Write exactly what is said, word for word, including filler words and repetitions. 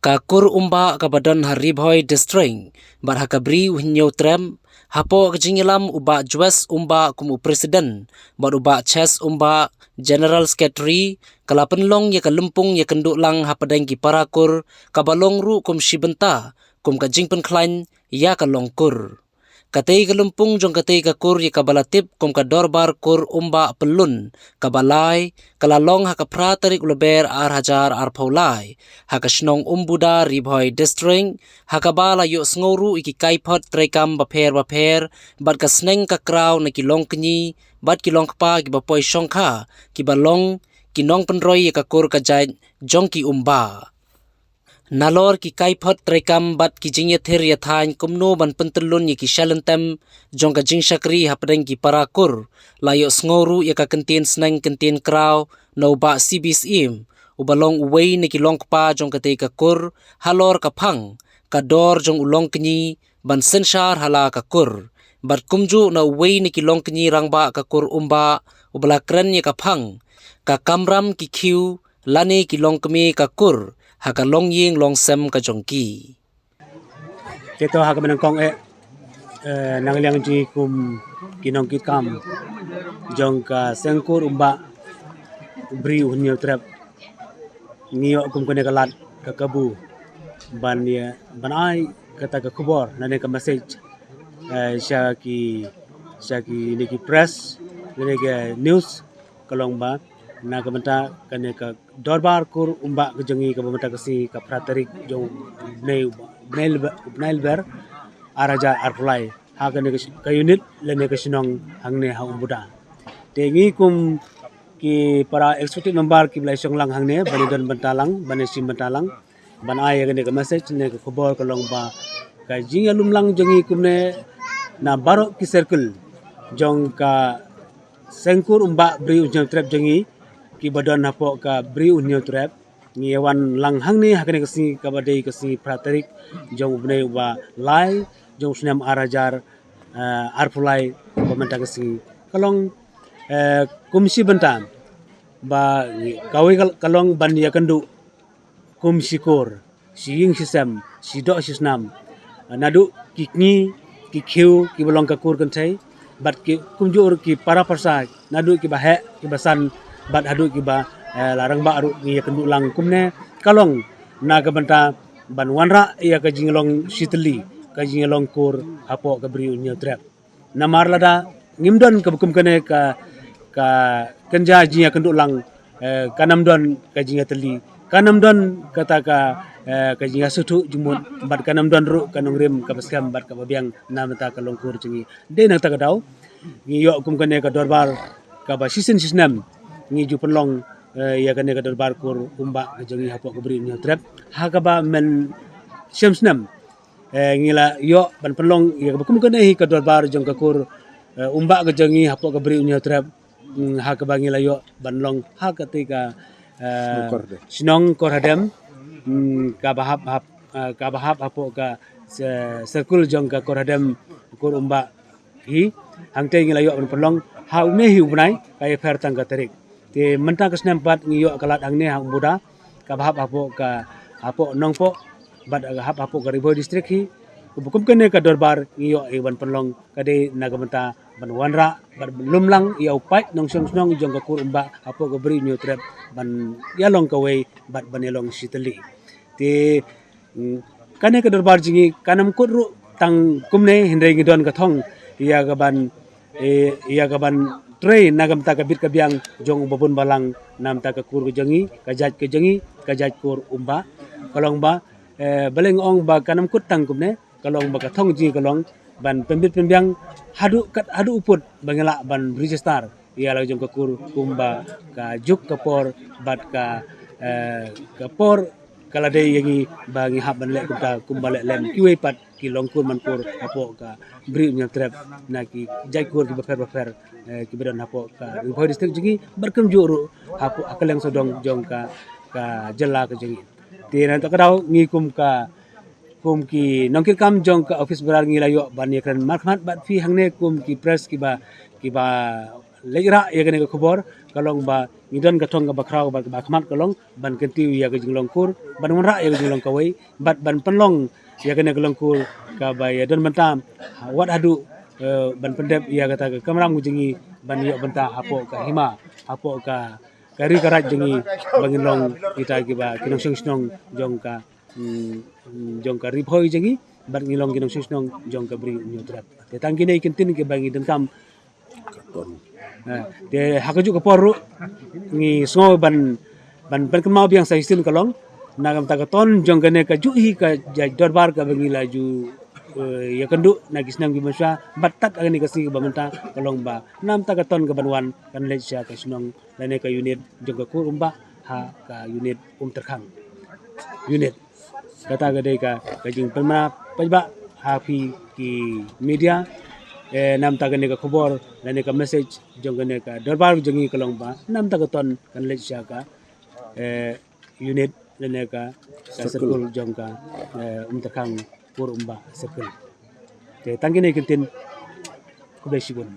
Ka kur Umbah kaba don ha Ri Bhoi District bad ha ka Bri u Hynñiewtrep, hapoh ka jingïalam u Bah Jwes Umbah kum u President bad u Bah Ches Umbah, General Secretary, ka la pynlong ïa ka lympung ïakynduh lang hapdeng ki para kur, kaba long ruh kum shi bynta kum ka jingpynkhlaiñ ïa ka long kur. Katei ka lympung jong katei ka kur ïa kaba la tip kum ka Dorbar Kur Umbah Pyllun kaba lai, ka la long ha ka phra tarik u Lber ar hajar arphew lai ha ka shnong Umbuda, Ri Bhoi District, ha kaba la ïohsngew ruh ïa ki kaiphod treikam bapher bapher bad ka sneng ka kraw na ki longkñi bad ki longkpa kiba poi shongkha, kiba long ki nongpynroi ïa ka kur ka jait jong ki Umbah. Nalor ki kaiphod treikam bad ki jingïathir ïathaiñ kumno ban pyntyllun ïa ki shalynter jong ka jingshakri hapdeng ki para kur, la ïohsngew ruh ïa ka kyntien sneng kyntien kraw na u Bah C B Syiem, uba long uwei na ki longkpa jong katei ka kur, halor ka phang ka dor jong u longkñi ban synshar ha la ka kur. Bad kumjuh na uwei na ki longkñi rangbah ka kur Umbah, uba la kren ïa ka phang ka kamram ki khiew lane ki longkmie ka kur ha ka longïing longsem ka jong ki. Te to ha kaba nyngkong eh, eh, na ka liang jong ngi kum ki nongkitkam jong ka seng kur Umbah Bri u Hynñiewtrep, ngi ïoh kum kane ka lad ka kabu ban ïa, ban ai kata ka khubor lane ka message, eh, sha ki, sha kine ki press lane ki news, ka long ba na ka bynta kane ka Dorbar Kur Umbah ka jong ngi kaba mynta ka sngi ka phra tarik jong u bnai, bnai Lber, bnai Lber ar hajar arphew lai ha kane ka, ka unit lane ka shnong hangne ha Umbuda. Te ngi kum ki para executive member kiba la shong lang hangne ban ïadon bynta lang, ban ïashim bynta lang, ban ai ïa kane ka message ne ka khubor ka long ba ka jingïalum lang jong ngi kumne na baroh ki circle jong ka seng kur Umbah Bri u Hynñiewtrep jong ngi kiba don hapoh ka Bri u Hynñiewtrep, ngi ïa wan lang hangne ha kane ka sngi kaba dei ka sngi phra tarik jong u bnai uba lai jong u snem ar hajar, eh, arphew lai ba mynta ka sngi. Ka long, eh, kum shi bynta ba ngi, kawei ka, ka long ban ïakynduh kum shi kur, shi ïing shi sem, shi doh shi snam. Naduh ki kñi, ki khiew, kiba long ka kur kynthei, bad ki kumjuh ruh ki para parsa, naduh kiba heh, kiba san, bad haduh kiba, eh, la rangbah ruh ngi ïakynduh lang kumne. Ka long na ka bynta ban wanrah ïa ka jinglong shitylli, ka jinglong kur hapoh ka Bri u Hynñiewtrep. Namar lada ngim don kaba kum kane ka, ka kynja jingïakynduh lang, eh, kan ym don ka jingïatylli, kan ym don kata ka, eh, ka jingïasngewthuh jingmut, bad kan ym don ruh ka nongrim kaba skhem bad kaba biang na bynta ka long kur jong ngi. Dei na kata ka daw ngi ïoh kum kane ka dorbar kaba shisien shisnem ngi ju pynlong, eh, ïa kane ka dorbar kur Umbah ka jong ngi hapoh ka Bri u Hynñiewtrep ha kaba men shem snem. Eh, ngi la ïoh ban pynlong ïa kaba kum kane hi ka dorbar jong ka kur, eh, Umbah ka jong ngi hapoh ka Bri u Hynñiewtrep, mm, ha kaba ngi la ïoh ban long ha katei ka, eh, shnong Kordem, shnong Kordem, mm, kaba hap, hap, eh, kaba hap hapoh ka se-, circle jong ka Kordem, kur Umbah hi, hangtei ngi la ïoh ban pynlong ha une hi u bnai, ka ïapher tang ka tarik. Te mynta ka snem pat ngi ïoh ka lad hangne ha Umbuda, kaba hap hapoh ka, hapoh Nongpoh, bad hap hapoh ka Ri Bhoi District hi. Kum, kum kane ka dorbar ngi ïoh ïa ban pynlong ka dei na ka bynta ban wanrah bad lum lang ïa u paid nongshong shnong jong ka kur Umbah hapoh ka Bri u Hynñiewtrep ban ïalong kawei bad ban ïalong shitylli. Te mm, kane ka dorbar jong ngi kan ym kut ruh tang kumne, hynrei ngi don ka thong ïa ka ban, eh, ïa ka ban trei na ka bynta ka bit ka biang jong u babun balang na bynta ka kur ka jong ngi, ka jait ka jong ngi, ka jait kur Umbah. Ka long ba, eh, balei nga ong ba kan ym kut tang kumne, ka long ba ka thong jong ngi ka long ban pynbit pynbiang haduh kat, haduh u pud ba ngi lah ban register ïa la jong ka kur kumba ka juk ka por bad ka, eh, ka por ka la dei ïa ngi ba ngi hap ban leh kumta kumba leh lem kiwei pat ki long kur man kur hapoh ka Bri u Hynñiewtrep na ki jait kur kiba pher bapher, eh, kiba don hapoh ka Ri Bhoi District jong ngi bad kumjuh ruh hapoh ha kylleng sawdong jong ka, ka jylla ka jong ngi. Te na kata ka daw ngi kum ka, kum ki nongkitkam jong ka office bearer ngi la ïoh ban ïakren markhmat bad phi hangne kum ki press kiba, kiba leit rah ïa kane ka khubor ka long ba ngi don ka thong kaba khraw, ba, ba khmat ka long ban kyntiew ïa ka jinglong kur, ban wanrah ïa ka jinglong kawei, bad ban pynlong ïa kane ka long kur kaba ïa don bynta, ha, wat haduh, eh, ban pyndep ïa kata ka kamram ka jong ngi ban ïoh bynta hapoh ka hima, hapoh ka, ka ri ka raij jong ngi, ba ngin long kita kiba ki nongshong shnong jong ka, mm, jong ka Ri Bhoi jong ngi, bad ngin long ki nongshong shnong jong ka Bri Hynñiewtrep. Te tang kine ki kyntien kiba ngi donkam. Eh, te ha kajuh ka por ruh ngi sngew ban, ban pynkynmaw biang sa shisien ka long, na ka bynta ka ton jong kane kajuh hi ka jait dorbar kaba ngi la ju, eh, ïakynduh na ki snem kiba mynshwa, bad tad ha kane ka sngi kaba mynta ka long ba na ka bynta ka ton kaban wan kan leit sha ka shnong lane ka unit jong ka kur Umbah ha ka unit Umtyrkhang unit. Kata ka dei ka, ka jingpynbna paidbah ha phi ki media, eh, na ka bynta kane ka khubor lane ka message jong kane ka dorbar jong ngi ka long ba na ka bynta ka ton kan leit sha ka, eh, unit lane ka, ka circle jong ka, eh, Umtyrkhang kur Umbah circle. Te tang kine ki kyntien, khublei shibun.